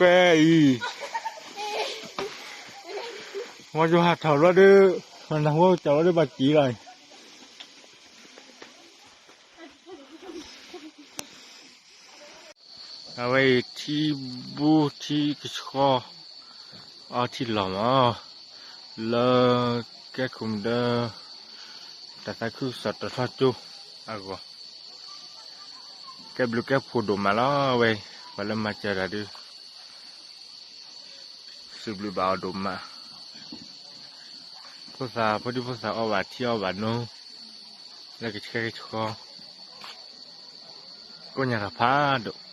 ဖဲအံၤ, ဝါယိၤဟးထီၣ်ဘျီဒီး, နၢ်ဟူကၠီဘျီဒီးဘၣ်က့ၤလီၤ. အဝဲအံၤထံဘူထံကဆှီ, အီထံလီၢ်မး, လၢကဲခိၣ်မုၢ်ဒၢ, တၢ်သးခုကစီၣ်တၢ်ထီကၠိအဂီၢ်, ကဲဘျုးကဲဖှိၣ်ဒိၣ်မးလီၤ. အဝဲအံၤ ပှၤလၢမၤစၢၤတၢ်ဒုး စံးဘျုးဘၣ်အီၤဒိၣ်မး. ဖိသၣ်ဖိဒံဖိသၣ်အီဘၣ်ထံအီဘၣ်နိ, လၢကဆှဲကဆှီ, ကိးညါတၢ်ဖးဒိၣ်. ဟံၣ်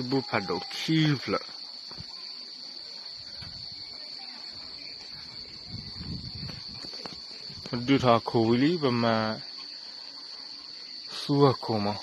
ဘူဖးဒိၣ်ခံဖျၢၣ်, ပဒုးထီၣ်အခိၣ်ဝံၤလံ ပမၤသူအခိၣ်မး.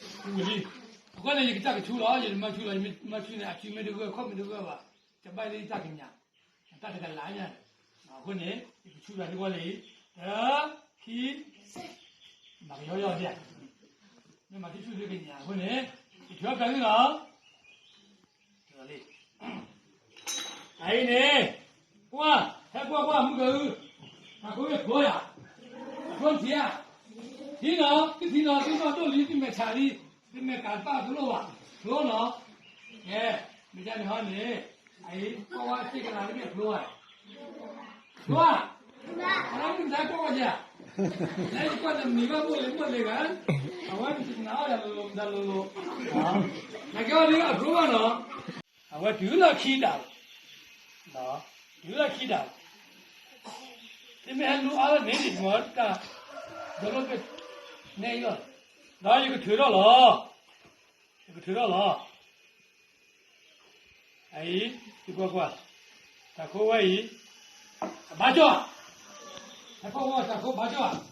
အဃိန့ၣ် ယကစၢ်ကဆူလီၤ, ယတမၤဆူလီၤ, ယမၤဆူန့ၣ် အစုမ့ၢ်တဂၢၢ် ခီၣ်မ့ၢ်တဂၢၢ်ဘၣ်, တဘၣ်လၢယတၢ်ကညး, တၢ်တကလးညါ, အဃိန့ၣ် ယကဆူလီၤသ့ၣ်ကီးလၢအံၤ, တၢ ခံ, မၤကယီယီဒ်, မ့ၢ်မၤဆူဆူလၢကညးအဃိန့ၣ် ယထုးအီၣ်ပျၢ်န့ၣ်လီၤ. အအံၤန့ၣ်, ကွၢ်, ဟဲကွၢ်ကွၢ်မုၢ်ကဟု, တၢ်ကိးဝဲဖျိယၤ, ဖျိထံဧါ, ထံနီၤ သုထံနီၤ သုနီၢ်ဒိၣ်လံ သုမဲာ်ဆှးလံ, သုမဲာ်ကးတပၣ်တလိၣ်ဘၣ်, ဖျိနီၤ, ကဲ, မ့ၢ်ဒ်န့ၣ်ဟီန့ၣ်, အအံၤ ကွၢ်ဝဲသ့ၣ်ကလၤလၢမ့ၢ်ဖျိဘၣ် ဖျိဧါ, အလၢမုၢ်မတၤကွၢ်ဝဲယၤ, လၢယကွၢ်နမံၤဘၣ်ဘိၣ်လၢမိၢ်လၢဂၤ, အဝဲမ့ၢ်တနာ်အီၣ်ယၤလိၤလိၤမတၤလိၤလိၤ, နကဲအီၤဒ်အဖျိဘၣ်နီၤ, အဝဲတုၤလၢခံဒၣ်လီၤ, တုၤလၢခံဒၣ်လီၤ, သုမ့ၢ်ဟဲလူအါလၢန့ၣ်န့ၣ် မ့ၢ်တၢ်, ဒီးလၢကနဲအံၤလီၤ, ဒီးယကထုးထီၣ်လီၤ, ယကထုးထီၣ်လီၤ. အအံၤ, သုကွၢ်ကွၢ်, တၢ်ခိဝဲအံၤ, အဘါကၠီၣ်, တၢ်ခိဝဲတၢ်ခိဘါကၠီၣ်